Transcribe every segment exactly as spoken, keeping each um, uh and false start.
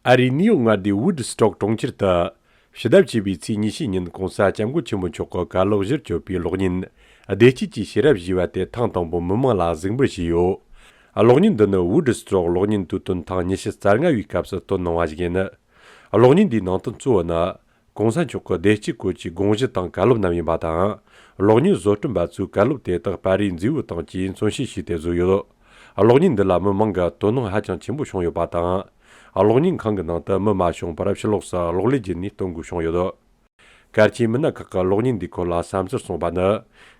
ཨ་རིའི་ནིའུ་ཡོག་མངའ་སྡེའི་ཝུད་སི་ཊོག་གྲོང་ཁྱེར་དུ། ཕྱི་ཟླ་བཅུ་པའི་ཚེས་ཉི་ཤུ་ཉིན་གོང་ས་སྐྱབས་མགོན་ཆེན་པོ་མཆོག་གི་བཀའ་སློབ་གཞིར་བཅོལ་བའི་གློག་བརྙན་བདེ་སྐྱིད་ཀྱི་ཤེས་རབ་ཞེས་པ་དེ་ཐེངས་དང་པོ་མི་མང་ལ་གཟིགས་འབུལ་བྱས་ཡོད། གློག་བརྙན་འདི་ནི་ཝུད་སི་ཊོག་གློག་བརྙན་དུས་སྟོན་ཐེངས་ཉི་ཤུ་རྩ་ལྔ་བའི་སྐབས་སུ་བཏོན་གནང་བ་ཞིག་ཡིན། གློག་བརྙན་འདིའི་ནང་དོན་གཙོ་བོ་ནི། གོང་ས་མཆོག་གི་བདེ་སྐྱིད་སྐོར་གྱི་དགོངས་གཞི་དང་བཀའ་སློབ་རྣམས་ཡིན་པ་དང་། གློག་བརྙན་བཟོ་སྐྲུན་པ་ཚོས་བཀའ་སློབ་དེ་དག་པར་རིས་མཛེས་པོའི་སྟེང་གྱིས་མཚོན་བྱེད་བྱས་ཏེ་བཟོས་ཡོད། གློག་བརྙན་འདི་ལ་མི་མང་གི་དོ་སྣང་ཧ་ཅང་ཆེན་པོ་བྱུང་ཡོད་པ་དང་། གློག་བརྙན་ཁང་གི་ནང་དུ་མི་མ་བྱུང་བར་ཕྱི་ལོགས་སུ་གློག་ཀླད་བརྒྱུད་ནས་སྟོན་དགོས་བྱུང་ཡོད། གལ་ཆེའི་མི་སྣ་ཁག་གིས་གློག་བརྙན་འདིའི་སྐོར་ལ་བསམ་ཚུལ་གསུངས་པ་ནི།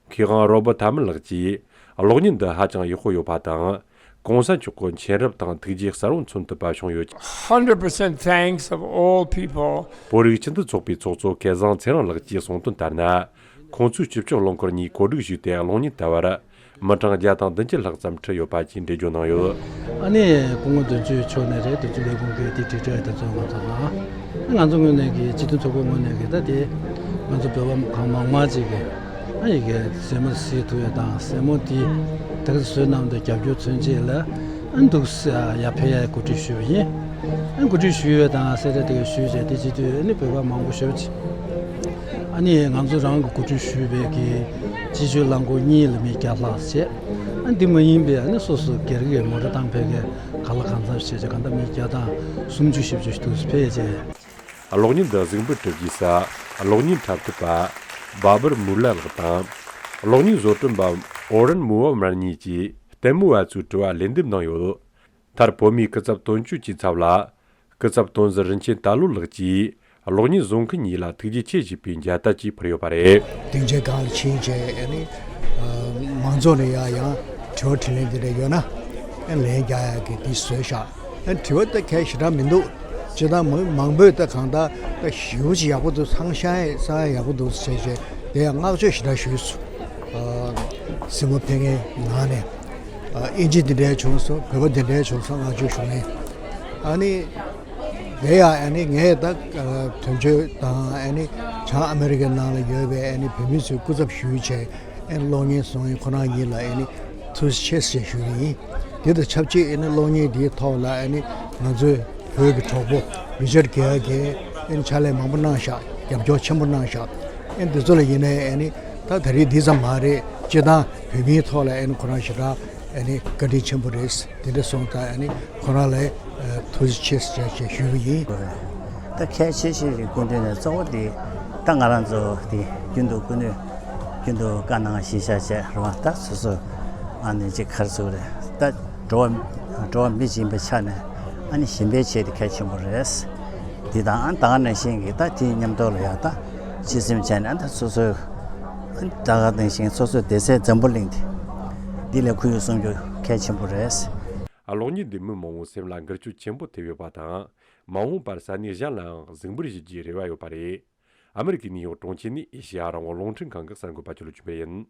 མཁས་དབང་རོ་བར་ཐ་མིལ་ལགས་ཀྱིས། གློག་བརྙན་འདི་ཧ་ཅང་ཡག་པོ་ཡོད་པ་དང་། གོང་ས་མཆོག་གི་མཁྱེན་རབ་དང་ཐུགས་རྗེ་གསལ་བོ་མཚོན་ཐུབ་པ་བྱུང་ཡོད། Hundred percent thanks of all people. བོད་རིགས་སྤྱི་མཐུན་ཚོགས་པའི་ཚོགས་གཙོ་སྐལ་བཟང་ཚེ་རིང་ལགས་ཀྱིས་གསུངས་དོན་ལྟར་ན། ཁོང་ཚོས་སྤྱི་ཕྱོགས་རླངས་འཁོར་གཉིས་གོ་སྒྲིག་ཞུས་ཏེ་གློག་བརྙན་ལྟ་བར། མི་གྲངས་བརྒྱ་དང་བདུན་ཅུ་ལྷག་ཙམ་ཁྲིད་ཡོད་པ་བཅས་འགྲེལ་བརྗོད་གནང་ཡོད། ཨ་ནི་སྐུ་ངོ་དོན་གཅོད་མཆོག་ནས་རེད། དོན་གཅོད་ལས་ཁུངས་ཀྱི་དེ་དྲིལ་བསྒྲགས་དེ་ཚོ་ང་ཚོ་གནང་། ང་ཚོ་ངོས་ནས་ཀྱི་སྤྱི་མཐུན་ཚོགས་པའི་ངོས་ནས་ཀྱི་ད་དེ་ང་ཚོ་བོད་པ་གང་མང་མང་ཅིག་གི་ཨ་ཡི་གི་སེན་མོ་གཟིགས་ཐུབ་ཡ་དང་། སེན་མོ་དེ་ད་ག་བཟོས་གནང་དུ་རྒྱབ་སྐྱོར་མཚོན་ཆེད་ལ་ཨ་འདུག་ཡར་ཕེབས་ཡ་གོ་སྒྲིག་ཞུས་པ་ཡིན། ཨ་གོ་སྒྲིག་ཞུས་ཡོད་དང་གསལ་བསྒྲགས་དེ་ག་ཞུས་བྱས་དེ་བྱེད་དུས་ཨ་ནི་བོད་པ་མང་པོ་ཞེ་པོ་ཅིག་ཨ་ནི་ང་ཚོ་རང་གི་གོ་སྒྲིག་ཞུས་པའི་གི་སྤྱི་སྤྱོད་རླངས་འཁོར་གཉིས་ལ་མི་བརྒྱ་ལྷག་བྱས། ཨ་འདི་མ་ཡིན་པའི་ཨ་ནི་སོ་སོ་སྒེར་གྱི་མོ་ཊ་བཏང་ཕེབས་མཁན་གང་ལ་གང་འཚམ་བྱས་བྱས་གང་ལྟར་མི་བརྒྱ་དང་སུམ་ཅུ་བཞི་བཅུ་ཞིག་འདུག་སེ་ཕེབས་བྱས། གློག་བརྙན་འདི་གཟིགས་འབུལ་གྲུབ་རྗེས་སུ་གློག་བརྙན་འཁྲབ་ཐུབ་པ་བྷ་བུར་མུ་ལ་ལགས་དང་། གློག་བརྙན་བཟོ་སྐྲུན་པ་ཨོ་རན་མུ་ཝ་མར་གཉིས་ཀྱིས་ལྟད་མོ་བ་ཚོའི་དྲི་བར་ལན་འདེབས་གནང་ཡོད། མཐར་བོད་མིའི་སྐུ་ཚབ་དོན་གཅོད་ཀྱི་ཚབ་ལ། སྐུ་ཚབ་དོན་གཟིགས་རིན་ཆེན་དར་ལོ་ལགས་ཀྱིས་གློག་བརྙན་བཟོ་མཁན་གཉིས་ལ་ཐུགས་རྗེ་ཆེ་ཞུས་པའི་མཇལ་དར་གཅིག་ཕུལ་ཡོད་པ་རེད། སྡིངས་ཆའི་སྒང་ལ་ཕྱིན་བྱས་ཨ་ནི་མང་ཚོགས་ནས་ཡང་ཡང་དྲི་བ་དྲིས་ལན་འདི་འདྲ་ཡོད་ན་ཨ་ལན་རྒྱག་ཡག་གི་འདི་བཟོས་བཞག་ཨ་དྲི་བ་ད་གལ་ཞེ་དྲག་མི་འདུག་སྤྱིར་བཏང་མི་མང་པོས་ད་གང་ལྟར་ད་ཞེ་པོ་ཅིག་ཡག་པོ་འདུག་ཚང་ཤ་ཡག་ས་ཡག་པོ་འདུག་ཟེར་བྱས་དེ་ཡང་བསྔགས་བརྗོད་ཞེ་དྲག་ཞུས་སོང་། སྲིད་མོ་ཕེབས་མཁན་ངག་ནས། ཨིན་ཇི་འདི་འདྲའི་བྱུང་སོང་། བོད་པ་འདི་འདྲའི་བྱུང་སོང་། ང་ཚོའི་གཞུང་ནས་ཨ་ནི་དེ་ཡང་ཨ་ནི་ངས་ད་དོན་གཅོད་དང་ཨ་ནི་བྱང་ཨ་མེ་རི་ཀའི་ནང་ལ་ཡོད་པའི་ཨ་ནི་བོད་མི་ཚོའི་སྐུ་ཚབ་ཞུས་བྱས་ཨ་ནི་གློག་བརྙན་བཟོ་མཁན་ཁོ་རང་གཉིས་ལ་ཨ་ནི་ཐུགས་རྗེ་ཆེ་ཞེས་ཞུ་གི་ཡིན། དེ་དང་ཆབས་ཅིག་ཨ་ནི་གློག་བརྙན་འདིའི་ཐོག་ལ་ཨ་ནི་ང་ཚོའི་བོད་ཀྱི་གྲོགས་པོ་རི་ཅར་གྷེལ་གྱིས་ཨ་ནི་ཕྱག་ལས་མང་པོ་གནང་བཞག་རྒྱབ་སྐྱོར་ཆེན་པོ་གནང་བཞག་ཨ་ནི་འདི་ཚོ་ལ་ཡིན་ནའི་ཨ་ནི་ད་ད་རེས་འདི་ཙམ་མ་རེད། སྤྱིར་བཏང་བོད་མིའི་ཐོག་ལ་ཨ་ནི་ཁོ་རང་ཞེ་དྲག་ཨ་ནི་བཀའ་དྲིན་ཆེན་པོ་རེད། དེ་འདྲ་སོང་ཙང་ཨ་ནི་ཁོ་རང་ལ་ཨ་ཐུགས་རྗེ་ཆེ་ཟེར་ཞེས་ཞུས་པ་ཡིན། ད་གལ་ཆེ་ཤོས་ཀྱི་སྐུ་མདུན་ནས་གཙོ་བོ་དེ་ད་ང་རང་ཚོ་དེ་རྒྱུན་དུ་སྐུ་མདུན་རྒྱུན་དུ་བཀའ་གནང་གཞི་བཞག་བྱས་རེད་བ། ད་སོ་སོ་ཨ་ནི་ཅིག་ག་རེ་ཟེར་དགོས་རེད། ད་འགྲོ་བ་འགྲོ་བ་མི་ཡིན་པའི་ཆ་ནས་ཨ་ནི་ཞིང་པའི་ཆེད་དུ་གལ་ཆེན་པོ་རེད། འདི་དང་ཨ་ད་ག་ནང་བཞིན་གྱི་ད་དེའི་མཉམ་དུ་ལ་ཡང་ད་ཕྱི་སེམས་བྱས་ནས་ཨ་ད་སོ་སོའི་ཨ་ད་ག་ནང་བཞིན་སོ་སོའི་སྡེ་ཚན་འཛམ་བུ་གླིང་དེ་འདི་ལ་ཁུར་ཡོང་གསུང་རྒྱུ་གལ་ཆེན་པོ་རེད། གློག་བརྙན་འདིས་མི་མང་བོའི་སེམས་ལ་འགུལ་སྐྱོད་ཆེན་པོ་ཐེབས་ཡོད་པ་དང་། མ་འོངས་པར་ས་གནས་གཞན་ལའང་གཟིགས་འབུལ་ཞུ་རྒྱུའི་རེ་བ་ཡོད་པ་རེད། ཨ་མི་རི་ཀའི་ནིའུ་ཡོག་གྲོང་ཁྱེར་ནས་ཨེ་ཤེ་ཡ་རང་དབང་རླུང་འཕྲིན་ཁང་གི་གསར་འགོད་པ་ཆོས་ལུ་ཆོས་འཕེལ་ཡིན།